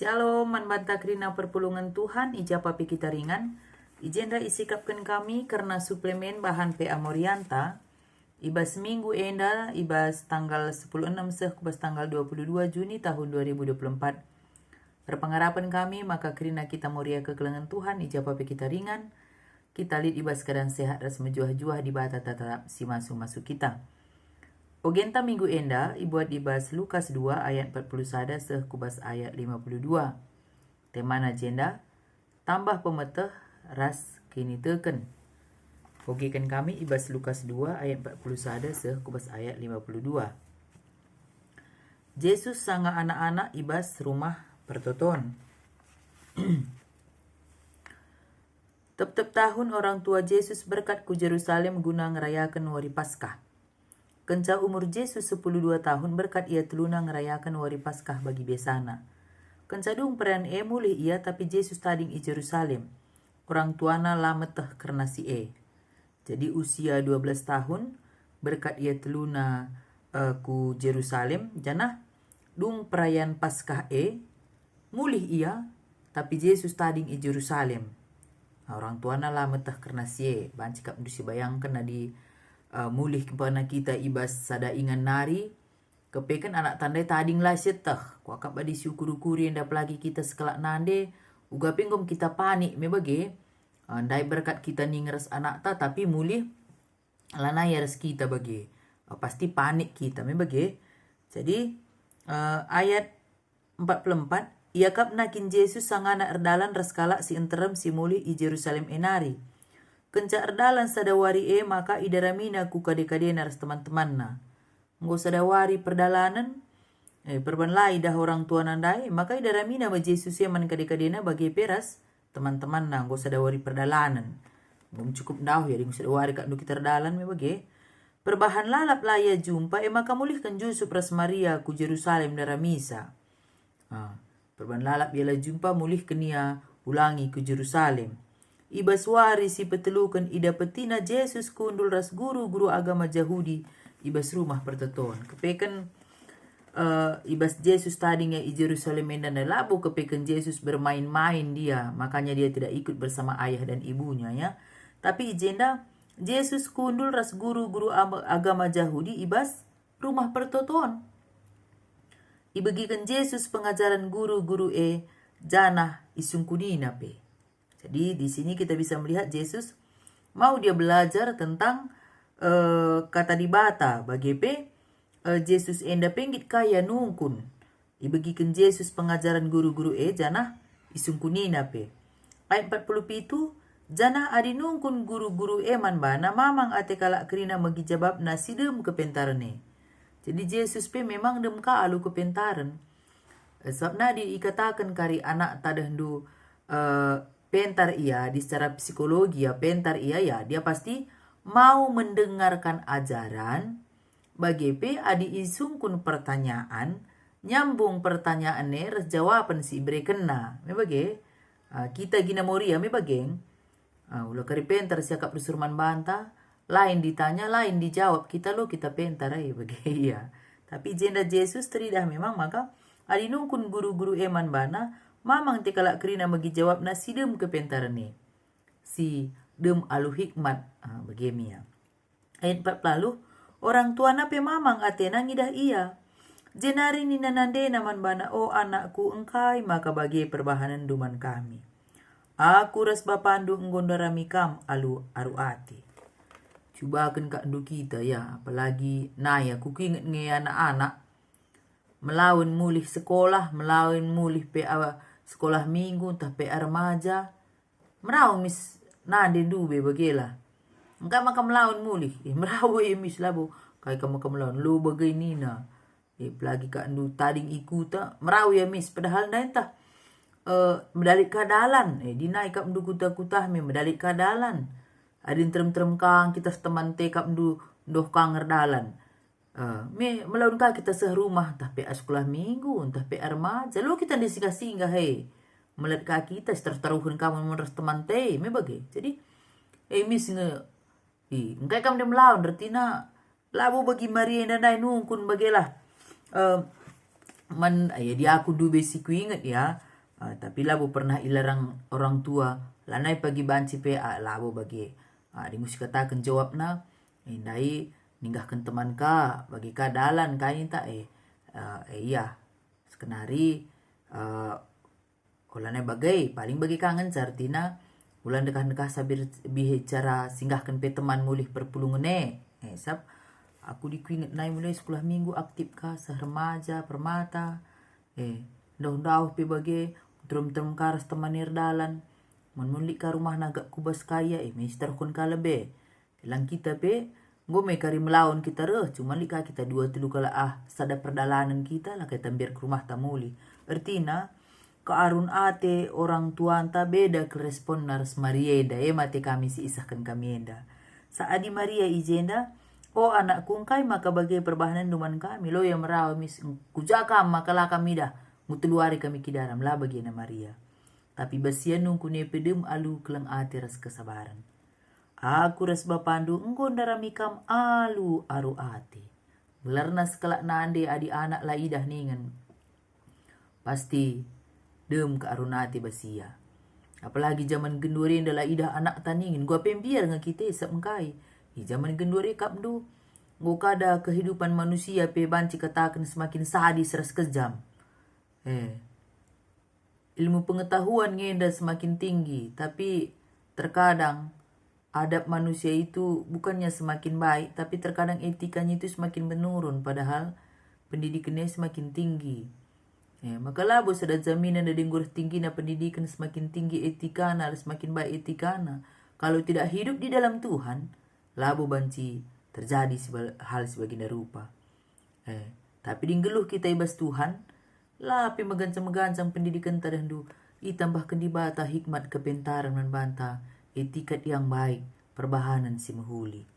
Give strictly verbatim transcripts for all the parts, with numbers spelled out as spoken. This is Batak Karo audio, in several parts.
Shalom, man banta kerina perpulungen Tuhan, i ja pe kita ringan. I jenda isikapken kami kerna suplemen bahan P A Morianta. I bas minggu enda, i bas tanggal sepuluh enem seh ku bas tanggal dua puluh dua Juni tahun dua ribu dua puluh empat. Erpengarapen kami maka kerina kita Moria kekelengen Tuhan, i ja pe kita ringan. Kita lit i bas keadaan sehat ras mejuah-juah, Dibata tetap si masu-masu kita. Ogenta minggu enda ibuat i bas Lukas dua ayat empat puluh sada seh ku bas ayat lima puluh dua. Temana jenda, tambah pemeteh ras kiniteken. Ogeken kami i bas Lukas dua ayat empat puluh sada seh ku bas ayat lima puluh dua. Jesus sanga anak-anak i bas rumah pertoton. Tep-tep tahun orang tua Jesus berkat ku Jerusalem guna ngerayaken Wari Paskah. Kenca umur Jesus sepuluh dua tahun, berkat ia teluna ngerayaken Wari Paskah bagi biasana. Kenca dung perayaan e, mulih ia, tapi Jesus tading i Jerusalem. Orang tuana la meteh kerna si e. Jadi usia dua belas tahun, berkat ia teluna, eh, ku Jerusalem, janah dung perayaan Paskah e, mulih ia, tapi Jesus tading i Jerusalem. Nah, orang tuana la meteh kerna si e. Banci kap ndu sibayangken adi, eh, mulih kepana kita i bas sada ingan nari, kepeken anakta ndai tading la sieteh. Kuakap adi siukur-ukuri enda apalagi kita sekalak nande, uga pe enggo me kita panik me bage. Eh, ndai berkat kita ninga ras anakta, tapi mulih lanai ras kita bage. Eh, pasti panik kita me bage. Jadi, eh, ayat empat puluh empat, iakapna kin Jesus sangana erdalan ras kalak si nterem si mulih i Jerusalem e nari. Kenca erdalan sada wari e, maka idaramina ku kade-kadena ras teman-temanna. Enggo sada wari perdalanen, eh, perban la idah orang tuana ndai, maka idaramina me Jesus e man kade-kadena bage pe ras teman-temanna. Enggo sada wari perdalanen. Enggo me cukup ndauh ya, enggo sada wari kap ndu kita erdalan me bage. Perbahan lalap la ia jumpa, e maka mulihken Jusup ras Maria ku Jerusalem ndaramisa. Ah, perban lalap ia la jumpa, mulihken ia ulangi ku Jerusalem. I bas wari si peteluken idapetina Jesus kundul ras guru-guru agama Jahudi i bas rumah pertoton. Kepeken, eh, i bas Jesus tading ia i Jerusalem enda ndai labo kepeken Jesus bermain-main dia, makanya dia tidak ikut bersama ayah dan ibunya, ya. Tapi i jenda Jesus kundul ras guru-guru am-, agama Jahudi i bas rumah pertoton. Ibegiken Jesus pengajaren guru-guru e, janah isungkunina pe. Jadi, di sini kita bisa melihat Jesus mau dia belajar tentang, eh, Kata Dibata. Bage pe, eh, Jesus enda pe nggit ka ia nungkun. Ibegiken Jesus pengajaren guru-guru e, janah isungkunina pe. Ayat empat puluh pitu, janah adi nungkun guru-guru e man bana, mamang ate kalak kerina megi jabapna si dem kepentaren e. Jadi Jesus pe memang dem ka alu kepentaren. Eh, sabap nadi ikataken kari anakta dehndu, eh, pentar ia, di secara psikologi ya, pentar ia ya, dia pasti mau mendengarkan ajaran, bage pe adi isungkun pertanyaan, nyambung pertanyaan e ras jawapen si iberekenna. Me bage, ah, kita gina Moria me bage. Ah, ula kari pentar siakap rusur man banta, lain ditanya, lain dijawab, kita lo kita pentar ai, bage ia. Tapi jenda Jesus teridah memang maka adi nungkun guru-guru e man bana, mamang te kalak kerina megi jawabna si dem kepentaren e. Si dem alu hikmat, ah, bage me ia. Ayat empat puluh, orang tuana pe mamang atena ngidah ia. Jenari nina nandena man bana, "O anakku, engkai maka bage perbahanenndu man kami? Aku ras bapandu enggo ndarami kam alu aru ate." Cubaken kak ndu kita ya, apalagi nai aku kuinget nge anak-anak. Melawen mulih sekolah, melawen mulih pe, ah, sekolah minggu, ntah pe remaja. Merau mis nande ndube bagela. Engkai maka melawen mulih? Eh, merau ia mis labo. Kai ka maka melawen? Lo bage nina. Eh, apalagi kak ndu tading i kuta, merau ia mis. Padahal ndai ntah, eh, medalit ka dalan. Eh, dinai kap ndu kuta-kuta me medalit ka dalan. Adi nterem-terem kang kita teman te kap ndu ndoh kang erdalan. Eh, me melawen ka kita seh rumah, ntah pe sekolah minggu, ntah pe remaja, lo kita ndai singgah-singgah, he. Melet ka kita si taruh-taruhen ka mun ras teman te, me bage. Jadi, eh, mis nge, i, engkai kam ndai melawen, ertina labo bagi Maria enda ndai nungkun bagelah. Eh, man, ya, di aku ndube si kuinget, ya. Ah, tapi labo pernah ilarang orang tua, lanai pagi banci pe, ah, labo bage. Ah, adi enggo sikataken jawabna, eh, ndai ninggahken teman ka, bage ka dalan ka ninta, eh, eh, eh, iya, sekenari, eh, oh, lanai bage, paling bage ka ngenca, artina ula ndekah-ndekah sabir bicara singgahken pe teman mulih perpulungen e. Eh, sab aku adi kuinget nai mulai sekolah minggu aktif ka seh remaja, permata. Eh, ndauh-ndauh pe bage, terem-terem ka ras teman e erdalan. Mun-mun lit ka rumahna gak ku bas kai ia, eh, mesti terehkon ka lebe. Lang kita pe, enggo me kari melawan kita reh, cuma lit ka kita dua telu kalak ah, sada perdalanen kita, la kai ta mbiar ku rumahta mulih. Ertina, kearun ate orang tuanta beda kal responna ras Maria enda, e mate kami si isahken kami enda. Sa adi Maria i jenda, "O anakku, engkai maka bage perbahanenndu man kami? Lo ia merawa mis, kuja kam maka la kam idah? Enggo telu wari kami kidaram, la bagena Maria." Tapi bas ia nungkun e pe dem alu keleng ate ras kesabaren. "Aku ras bapandu enggo ndarami kam alu aru ate." Gelarna sekalak nande adi anak la idah ningen, pasti dem kearun ate bas ia. Apalagi jaman genduari enda la idah anakta ningen, enggo pe mbiar nge kita isap engkai. I jaman genduari akapndu, enggo kada kehidupan manusia pe banci kataken semakin sadis ras kejam. Eh, ilmu pengetahuan nge enda semakin tinggi, tapi terkadang adab manusia itu bukannya semakin baik, tapi terkadang etikanya itu semakin menurun, padahal pendidikannya semakin tinggi. Eh, maka labo sada jaminan adi enggo reh tinggina pendidikan, semakin tinggi etikana, semakin baik etikana. Kalau tidak hidup di dalam Tuhan, labo banci terjadi siba-, hal si bagenda rupa. Eh, tapi adi nggeluh kita i bas Tuhan, la pe megancang-megancang pendidikenta dehndu, itambahken Dibata hikmat kepentaren man banta, etikat yang baik, perbahanen si mehuli.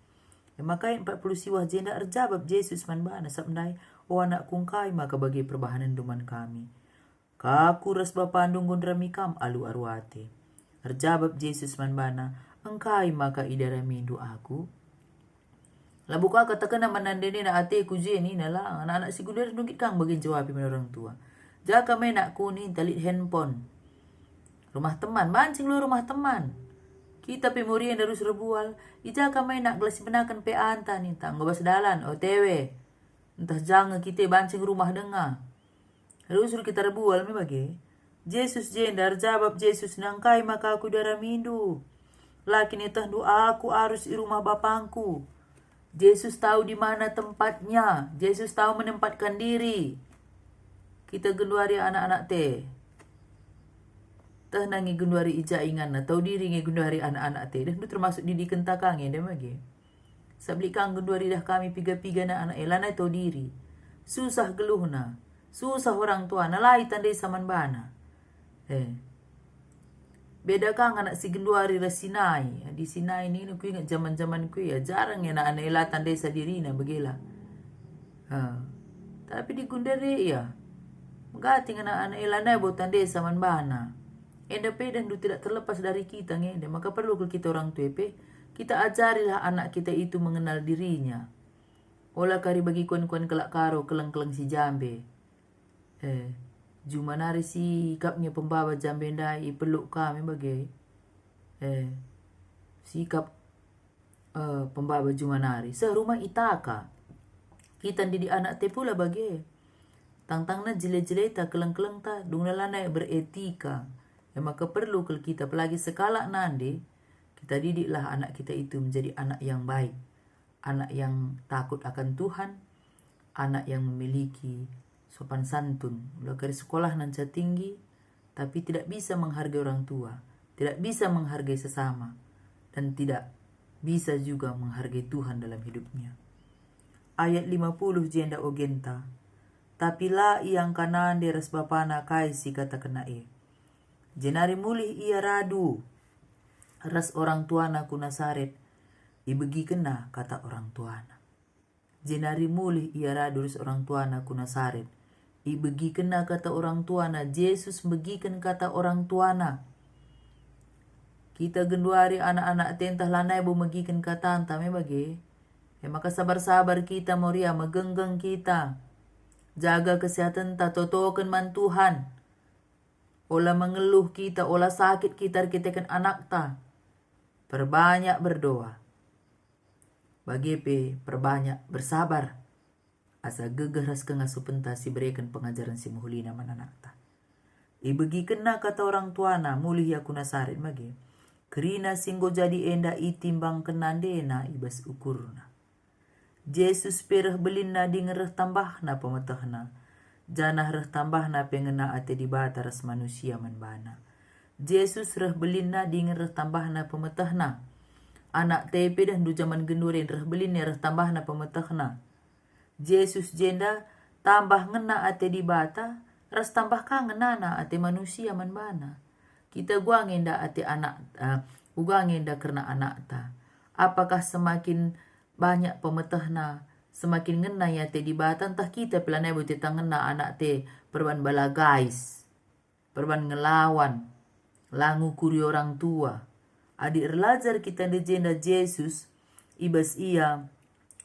E maka ayat empat puluh siwah jenda erjabap Jesus man bana, sab ndai, "O anakku, engkai maka bage perbahanenndu man kami? Aku ras bapandu enggo ndarami kam alu aru ate." Erjabap Jesus man bana, "Engkai maka idaramindu aku?" Labo ka katakenna man nande nina, "Ateku je," nina, "la, anak-anak si genduari nunggit kang bage njawapi man orang tua. Ja kam e nakku ninta lit handphone. Rumah teman, banci nggeluh rumah teman. Kita pe Maria enda rusur erbual, i ja kam e nak gelah sibenaken P A-nta," ninta, "enggo bas dalan, O T W. Ntah ja nge kita banci ngerumah denga." Rusur kita erbual me bage. Jesus jenda erjabap Jesus, "Engkai maka aku idaramindu? La kin ietehndu aku arus i rumah bapangku?" Jesus tahu di mana tempatnya. Jesus tahu menempatkan diri. Kita genduari anak-anak te. Tehna nge genduari i ja inganna, tahu diri nge genduari anak-anak te. Dehndu termasuk didikenta ka nge enda bage. Sab lit ka genduari idah kami piga-piga anak-anak e, lanai tahu diri. Susah geluhna, susah orang tuana, la itandesa man bana. Eh. Beda ka anak si genduari ras si nai. Adi si nai nina kuinget jaman-jamanku ia, jarang ia anak-anak e la tandesa dirina, bagela. Ha. Tapi adi genduari ia, megati anak-anak e lanai bo tandesa man bana. Enda pe dehndu tidak terlepas dari kita nge enda, maka perlu kal kita orang tua pe, kita ajarilah anak kita itu mengenal dirinya. Ola kari bagi kuan-kuan kalak Karo keleng-keleng si jambe. Eh, juma nari sikap nge pembaba jambe ndai ipeluk kami bage. Eh, sikap, eh, pembaba juma nari. Seh rumah itaka. Kita ndidik anak te pula bage. Tangtangna jile-jileta, keleng-kelengta, dungna lanai beretika. E maka perlu kal kita, apalagi sekalak nande, kita didiklah anak kita itu menjadi anak yang baik, anak yang takut akan Tuhan, anak yang memiliki sopan santun. Ula kari sekolah nanca tinggi, tapi tidak bisa menghargai orang tua, tidak bisa menghargai sesama, dan tidak bisa juga menghargai Tuhan dalam hidupnya. Ayat lima puluh jenda ogenta, "Tapi la iangka nande ras bapana kai si ikatakenna e. Jenari mulih ia radu ras orang tuana ku Nasaret, ibegikenna kata orang tuana." Jenari mulih ia radu ras orang tuana ku Nasaret. Ibegikenna kata orang tuana, Jesus mbegiken kata orang tuana. Kita genduari anak-anak te ntah lanai bo megiken katanta me bage. E maka sabar-sabar kita, Maria, megenggeng kita. Jaga kesehatenta, totoken man Tuhan. Ola mengeluh kita, ola sakit kita erkiteken anakta. Perbanyak berdoa. Bage pe perbanyak bersabar. Asa gegeh ras kengasupenta sibereken pengajaren si mehulina man anakta. Ibegikenna kata orang tuana, mulih ia ku Nasaret bage. Kerina si enggo jadi enda itimbangkenna ndena i bas ukurna. Jesus pe reh belinna dingen reh tambahna pemetehna, janah reh tambahna pe ngena ate Dibata ras manusia man bana. Jesus reh belinna dingen reh tambahna pemetehna. Anakta pe dah ndu jaman genduari reh belinna reh tambahna pemetehna. Jesus jenda tambah ngena ate Dibata, ras tambah ka ngenana ate manusia man bana. Kita uga nge enda ate anak, eh, uga nge enda kerna anakta. Apakah semakin banyak pemetehna, semakin ngena i ate Dibata, ntah kita pe lanai boi teta ngena anakta perban bala gais, perban ngelawan, la ngukuri orang tua. Adi erlajar kita ndai jenda Jesus, i bas ia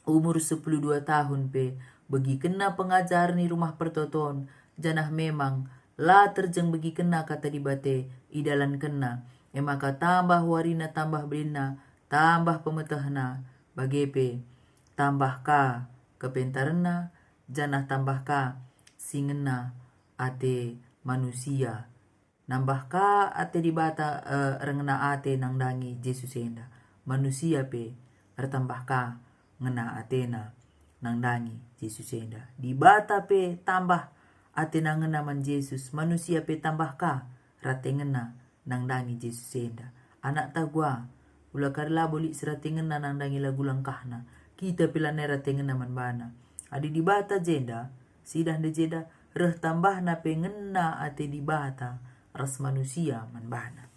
umur sepuluh dua tahun pe, begikenna pengajaren i Rumah Pertoton, janah memang la terjeng begikenna Kata Dibata idalankenna, e maka tambah warina tambah belinna, tambah pemetehna, bage pe tambah ka kepentarenna, janah tambah ka si ngena ate manusia. Nambah ka ate Dibata, eh, erngena ate nandangi Jesus enda. Manusia pe ertambah ka ngena atena nandangi Jesus enda. Dibata pe tambah atena ngena man Jesus, manusia pe tambah ka rate ngena nandangi Jesus enda. Anakta uga, ula kari labo lit si rate ngena nandangi lagu langkahna, kita pe lanai rate ngena man bana. Adi Dibata jenda, sidah ndai jenda, reh tambahna pe ngena ate Dibata ras manusia man bana.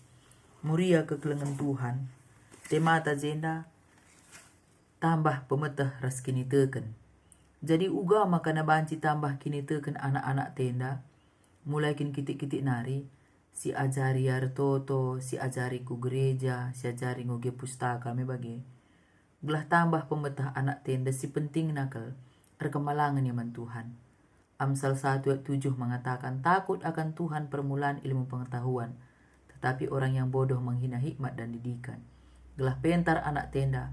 Muria kekelengen Tuhan, temata jenda tambah pemeteh ras kiniteken. Jadi uga maka na banci tambah kiniteken anak-anakta enda, mulai kin kitik-kitik nari, siajari ia ertoto, siajari ku gereja, siajari ngoge pustaka me bage. Gelah tambah pemeteh anakta enda si pentingna kal, erkemalangen ia man Tuhan. Amsal satu ayat tujuh mengatakan, "Takut akan Tuhan permulaan ilmu pengetahuan, tetapi orang yang bodoh menghina hikmat dan didikan." Gelah pentar anakta enda,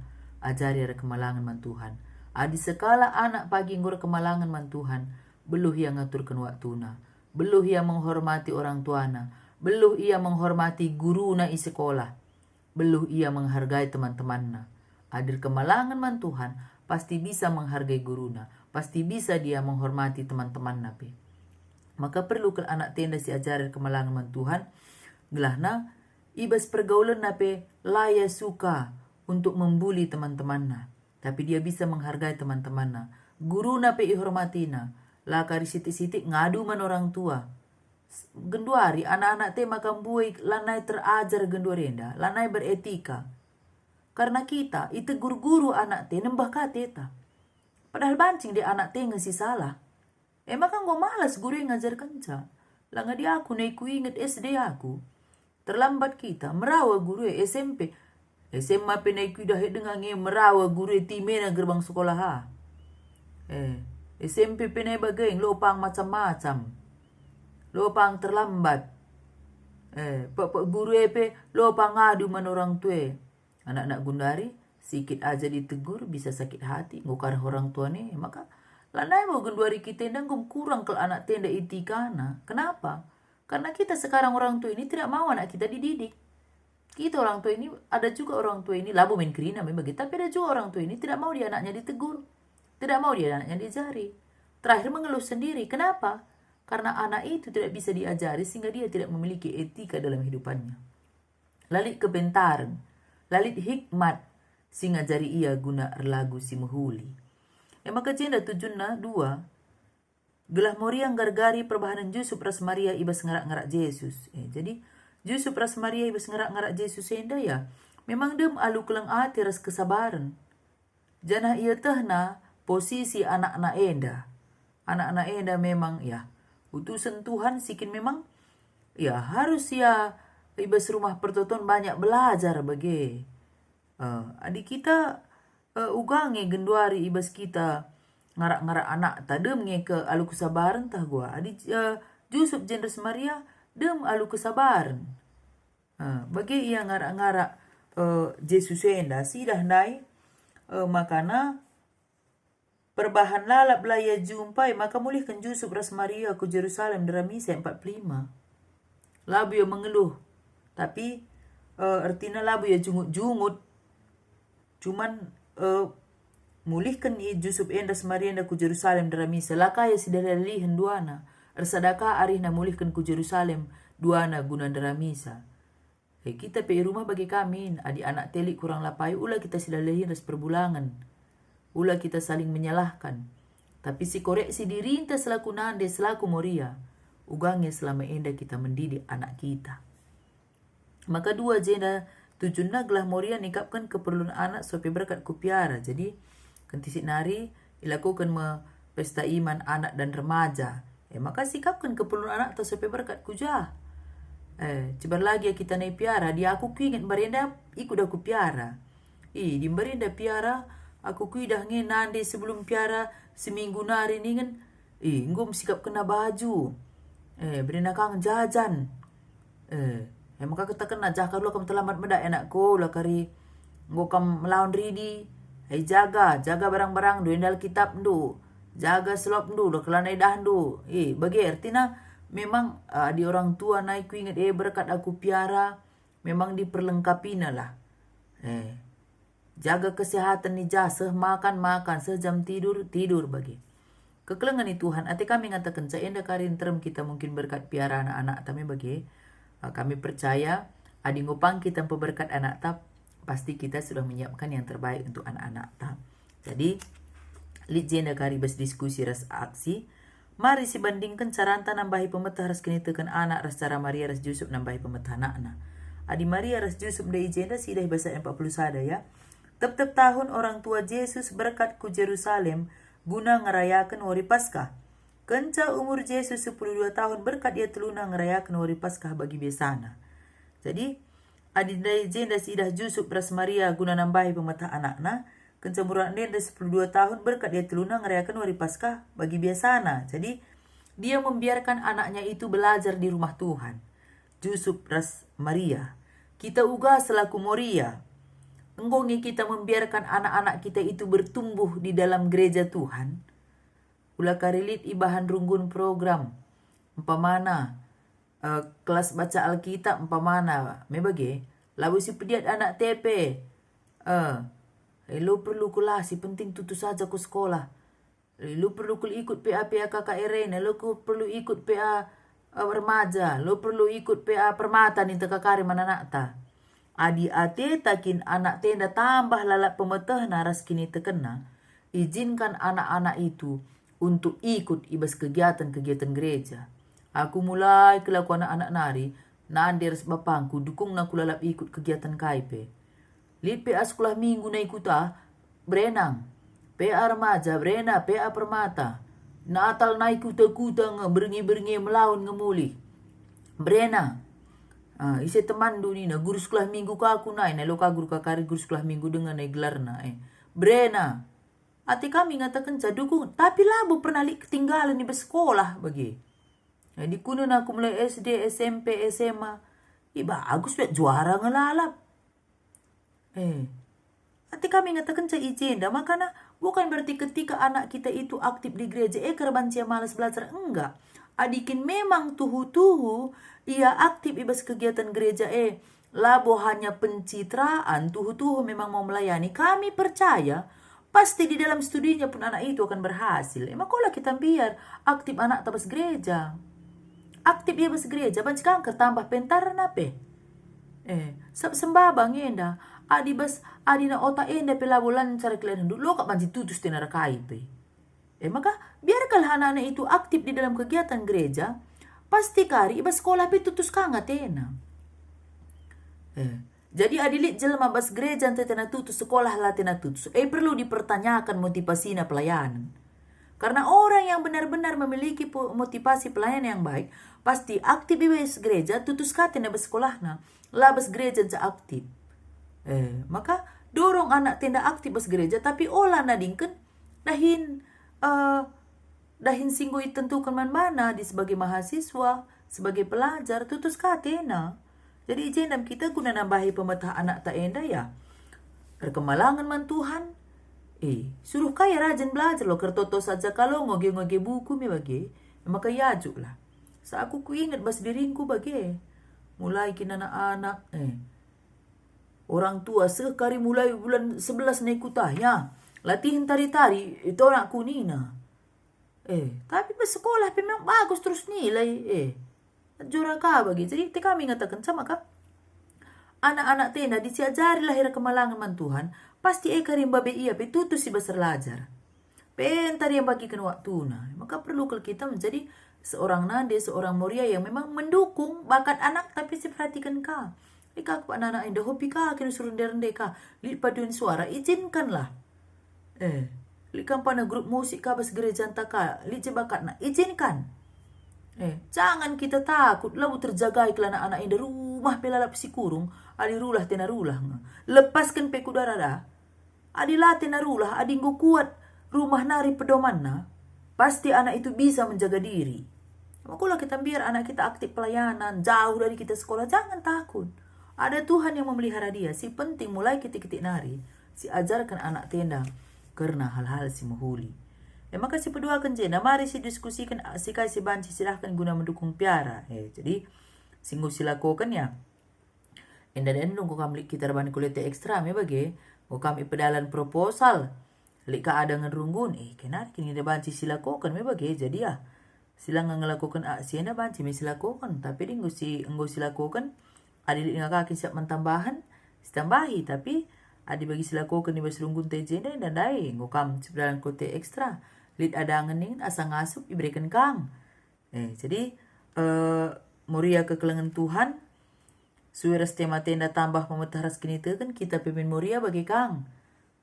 ajari ia erkemalangen man Tuhan. Adi sekalak anak pagi enggo erkemalangen man Tuhan, beluh ia ngaturken waktuna, beluh ia menghormati orang tuana, beluh ia menghormati guruna i sekolah, beluh ia menghargai teman-temanna. Adi erkemalangen man Tuhan, pasti bisa menghargai guruna, pasti bisa ia menghormati teman-temanna pe. Maka perlu kal anakta enda siajari erkemalangen man Tuhan, gelahna i bas pergaulenna pe la ia suka untuk membuli teman-temanna, tapi ia bisa menghargai teman-temanna. Guruna pe ihormatina, la kari sitik-sitik ngadu man orang tua. Genduari anak-anakta maka mbue lanai terajar genduari enda, lanai beretika. Karna kita itegur guru anakta nembeh ka ateta. Padahal banci ndai anakta nge si salah. E maka enggo malas guru e ngajarkenca. La ngadi aku nai kuinget S D aku. Terlambat kita, merawa guru e S M P. S M A pe nai kuidah e denga nge merawa guru e timena gerbang sekolah ha. Eh, S M P pe nai bage, enggo pang macam-macam. Enggo pang terlambat. Eh, pek-pek guru e pe enggo pang ngadu man orang tua e. Anak-anak genduari, sikit aja ditegur, bisa sakit hati, enggo ka reh orang tuana e, maka lanai mo genduari kita enda enggo kurang kal anakta enda etikana. Kenapa? Karena kita sekarang orang tua ini tidak mau anak kita dididik. Kita orang tua ini, ada juga orang tua ini, labo min kerina memang, tapi ada juga orang tua ini tidak mau dia anaknya ditegur, tidak mau dia anaknya diajari. Terakhir mengeluh sendiri. Kenapa? Karena anak itu tidak bisa diajari sehingga dia tidak memiliki etika dalam hidupannya. La lit kepentaren, la lit hikmat si ngajari ia guna erlagu si mehuli. E maka jenda tujunna dua, gelah Moria nggargari perbahanen Jusup ras Maria i bas ngarak-ngarak Jesus. Eh, jadi, Jusup ras Maria i bas ngarak-ngarak Jesus enda ya, memang dem alu keleng ate ras kesabaren. Janah ietehna posisi anakna enda. Anakna enda memang, ya, utusen Tuhan si kin memang, ya, harus ia i bas Rumah Pertoton banyak belajar bage. Eh, adi kita, eh, uga nge genduari i bas kita ngarak-ngarak anakta, dem nge ke alu kesabaren tah gua. Adi, eh, Jusup jenda ras Maria, dem alu kesabaren. Eh, bage ia ngarak-ngarak, eh, Jesus enda, sidah ndai, eh, makana perbahan lalap la ia jumpai, maka mulihken Jusup ras Maria ku Jerusalem nderamisa empat puluh lima. Labo ia mengeluh, tapi, eh, ertina labo ia jungut-jungut. Cuman, eh, mulihken i Jusup enda ras Maria enda ku Jerusalem nderamisa, la ka ia sidalalihen duana. Ersada ka arihna mulihken ku Jerusalem duana guna nderamisa. Eh, kita pe i rumah bage ka min, adi anak telik kurang lapai, ula kita sidalalihen ras perbulangen. Ula kita saling menyalahkan. Tapi sikoreksi dirinta selaku nande, selaku Moria, uga nge selama enda kita mendidik anak kita. Maka dua jenda tujunna gelah Moria nikapken keperlun anak sope berkat ku piara. Jadi, kentisik nari ilakoken me pesta iman anak dan remaja. E maka sikapken keperlun anakta sope berkat ku jah. E, cibar lagi kita nai piara, adi aku kuinget mbarenda ikut aku piara. I, di mbarenda piara, aku kuidah nge nande sebelum piara seminggu nari ningen, i, enggo msikapkenna baju. E, berena kang jajan. E, e maka katakenna, jah kari ula kam terlambat medak anakku, ula kari enggo kam melawan ridi. E, jaga, jaga barang-barangndu, enda Alkitabndu, jaga selopndu, ula keri lanai dahndu. E, bage ertina memang, eh, adi orang tua nai kuinget e berkat aku piara, memang diperlengkapina lah. E, jaga kesehatan i jah, seh makan, makan, seh jam tidur, tidur bage. Kekelengen i Tuhan, ate kami ngatakenca enda kari nterem kita mungkin berkat piara anak-anakta me bage. Ah, kami percaya, adi enggo pang kita mpeberkat anakta, pasti kita sudah menyiapkan yang terbaik untuk anak-anakta. Jadi, lit jenda kari bas diskusi ras aksi. Mari sibandingken caranta nambahi pemeteh ras kiniteken anak ras cara Maria ras Jusup nambahi pemeteh anakna. Adi Maria ras Jusup ndai i jenda, sidah i bas ayat empat puluh sada, ya. Tep-tep tahun orang tua Jesus berkat ku Jerusalem guna ngerayaken wari Paskah. Kenca umur Jesus sepuluh dua tahun, berkat ia teluna ngerayaken wari Paskah bagi biasana. Jadi, adi ndai jenda siidah Jusup ras Maria guna nambahi pemeteh anakna, kenca umur anak ndai sepuluh dua tahun, berkat ia teluna ngerayaken wari Paskah bagi biasana. Jadi, dia membiarkan anaknya itu belajar di rumah Tuhan. Jusup ras Maria. Kita uga selaku Moria. Enggo nge kita membiarkan anak-anak kita itu bertumbuh di dalam gereja Tuhan? Ula kari lit ibahan runggun program. Umpamana, eh, kelas baca Alkitab umpamana, me bage, labo sipediat anak tepe. Eh, eh, lo perlu kula, si penting tutus saja ku sekolah. Eh, lo perlu kul ikut P A P A K K R N, lo ku perlu ikut P A, eh, remaja, lo perlu ikut P A permata ninta kakari man anakta. Adi ateta kin anakta enda tambah lalap pemetehna ras kinitekenna, ijinkan anak-anak itu untuk ikut i bas kegiatan-kegiatan gereja. Aku mulai kelaku anak-anak nari, nande ras bapangku dukungna ku lalap ikut kegiatan kai pe. Lit P A sekolah minggu nai kuta, berenang. P A remaja, berena, P A permata. Natal nai kuta-kuta nge, berngi-berngi melaun nge mulih. Berena. Ah, ise temanndu nina, guru sekolah minggu ka aku nai, nai lo ka guru kakari guru sekolah minggu denga nai gelarna, eh. Berena. Ate kami ngatakenca dukung, tapi labo pernah lit ketinggalan i bas sekolah bage. Jadi kunen aku mulai S D, S M P, S M A, i bagus bet juara nge lalap. Eh, ate kami ngatakenca i jenda, makana bukan berarti ketika anak kita itu aktif di gereja, e, kerbanci ia malas belajar, enggak. Adi kin memang tuhu-tuhu ia aktif i bas kegiatan gereja, e, labo hanya pencitraan, tuhu-tuhu memang mau melayani, kami percaya pasti di dalam studinya pun anak itu akan berhasil. E maka ola kita mbiar, aktif anakta bas gereja. Aktif ia bas gereja, banci kangker tambah pentarna pe. Eh, sab sembaba ngenda, adi bas, adi na otak enda pe labo lancar kelendu, lo kap banci tutus tena rakai pe. E maka, biarkanlah anak-anak itu aktif di dalam kegiatan gereja, pasti kari i bas sekolah pe tutus ka nge atena. Eh, jadi adi lit jelma bas gereja nte tena tutus, sekolah la tena tutus, e perlu dipertanyakan motivasina pelayanen. Karena orang yang benar-benar memiliki po-, motivasi pelayanan yang baik, pasti aktif i bas gereja, tutus ka atena bas sekolahna, la bas gereja nca aktif. Eh, maka dorong anakta enda aktif bas gereja, tapi ola nadingken dahin, eh, dahin si enggo itentuken man bana adi sebagai mahasiswa, Sebagai pelajar, tutus ka atena. Jadi i jenda me kita guna nambahi pemeteh anakta enda, ya. Erkemalangen man Tuhan. Eh, suruh ka ia rajin belajar lo, kertoto saja ka lo, ngoge-ngoge buku me bage. Maka iajuklah. Sa aku kuinget bas diringku bage. Mulai kin anak-anak, eh. Orang tua seh kari mulai bulan sebelas nai kutah, ya. Latihen tari-tari, itonak kunina. Eh, tapi bas sekolah pe memang bagus terus nilai, eh. Jora ka bagi. Jadi, te kami ngataken sama ka. Anak-anak tenda disiajari lahir kemalangen man Tuhan, pasti e kari mbabe ia pe tutus i bas erlajar. Pentar ia mbagiken waktuna. Maka perlu kal kita menjadi seorang nande, seorang Moria yang memang mendukung bakat anak tapi siperhatiken ka. Ika kupak anak enda hobi ka, kin suruh rende-rende ka, lit paduan suara, izinkanlah. Eh, lit kampana grup musik ka bas gerejanta ka, lit je bakatna, izinkan. Eh, jangan kita takut, labo terjagai kal anak-anak enda, rumah pe lalap sikurung, adi rulah tena rulah nge. Lepasken pe ku dara da. Adi la tena rulah, adi enggo kuat rumah nari pedomanna, pasti anak itu bisa menjaga diri. Maka kula kita mbiar anak kita aktif pelayanan, jauh dari kita sekolah, jangan takut. Ada Tuhan yang memelihara dia. Si penting mulai kitik-kitik nari, siajarken anak tenda kerna hal-hal si mehuli. E maka sipeduaken jenda, mari sidiskusiken a-, si kai si banci sidahi guna mendukung piara. Eh, jadi, si enggo silakoken ya. Enda den enggo kam lit kita erban Kollete Ekstra me bage, enggo kam ipedalan proposal. Lit ka ada nge runggun, eh, kena kin enda banci silakoken me bage, jadi ah. Si langa ngelakoken aksi enda banci me silakoken, tapi adi enggo si, enggo silakoken, adi lit nge ka kin siap man tambahen, sitambahi, tapi adi bagi silakoken i bas runggunta i jenda, enda ndai, enggo kam sipedalan Kollete Ekstra. Lit ada nge ningen asa ngasup ibereken kang. Eh, jadi, eh, Moria kekelengen Tuhan, sue ras tema tenda tambah pemeteh ras kiniteken, kita pe min Moria bage kang.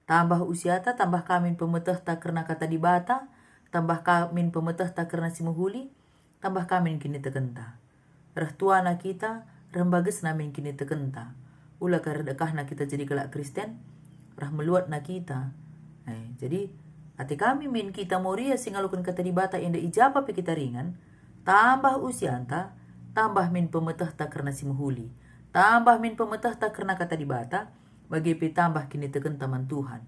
Tambah usiata, tambah ka min pemetehta kerna Kata Dibata, tambah ka min pemetehta kerna si mehuli, tambah ka min kinitekenta. Reh tuana kita, reh mbagesna min kinitekenta. Ula ka reh dekahna kita jadi kalak Kristen, reh meluatna kita. Eh, jadi, ate kami min kita Moria si ngaloken Kata Dibata enda i ja pe kita ringan, tambah usianta, tambah min pemetehta kerna si mehuli, tambah min pemetehta kerna Kata Dibata, bage pe tambah kinitekenta man Tuhan.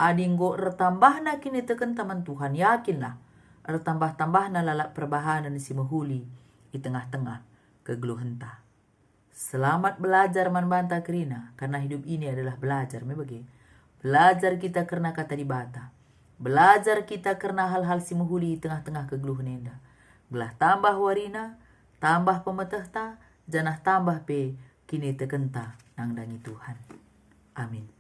Adi enggo ertambahna kinitekenta man Tuhan, yakinlah, ertambah-tambahna lalap perbahanen si mehuli i tengah-tengah kegeluhenta. Selamat belajar man banta kerina, karena hidup ini adalah belajar me bage. Belajar kita kerna Kata Dibata. Belajar kita kerna hal-hal si mehuli i tengah-tengah kegeluhen enda. Gelah tambah warina, tambah pemetehta, janah tambah pe kinitekenta nandangi Tuhan. Amin.